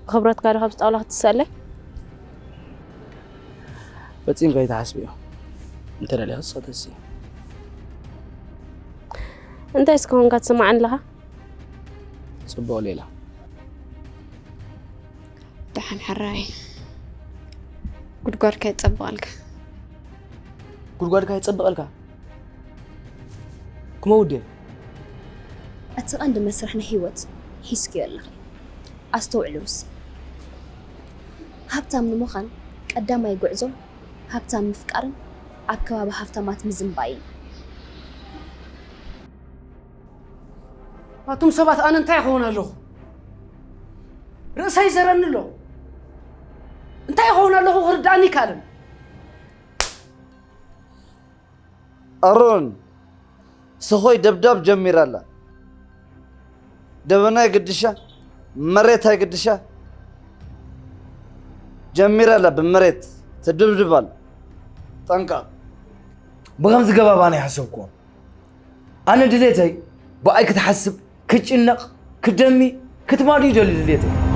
ብኽብረትካ ዶ ካብዚ ጣውላ ክትስእለይ? ፈጺምካ ኣይትሓስብዮ። እንተ ደሊኻ ሰተሲ። እንታይ እስከ ኮንካ ትስማዓኒ ኣለኻ? ጽቡቕ ሌላ። ደሓን ሕራይ። ጉድጓድካ ይጸብቐልካ። ጉድጓድካ ይጸብቐልካ። ክመውዴ እቲ ቀንዲ መስርሕ ናይ ህይወት ሒዝክዮ ኣለኺ። ኣስተውዕሊ ሩሲ። ሃብታም ንምዃን ቀዳማይ ጉዕዞ ሃብታም ምፍቃርን ኣብ ከባቢ ሃብታማት ምዝንባይን። ኣቱም ሰባት ኣነ እንታይ ይኸውን ኣለኹ? ርእሰይ ዘረኒ ኣሎ። እንታይ ይኸውን ኣለኹ ክርዳእኒ ይከኣልን። ኣሮን ሰኾይ ደብዳብ ጀሚራ ኣላ። ደበና ይግድሻ፣ መሬት ኣይግድሻ ጀሚራ ኣላ። ብመሬት ትድብድብ ኣላ። ጠንቀቕ። ብኸምዚ ገባብ ኣነ ይሓሰብኩዎ። ኣነ ድሌተይ ብኣይ ክትሓስብ፣ ክትጭነቕ፣ ክትደሚ፣ ክትማዱ ይደሊ ድሌተይ።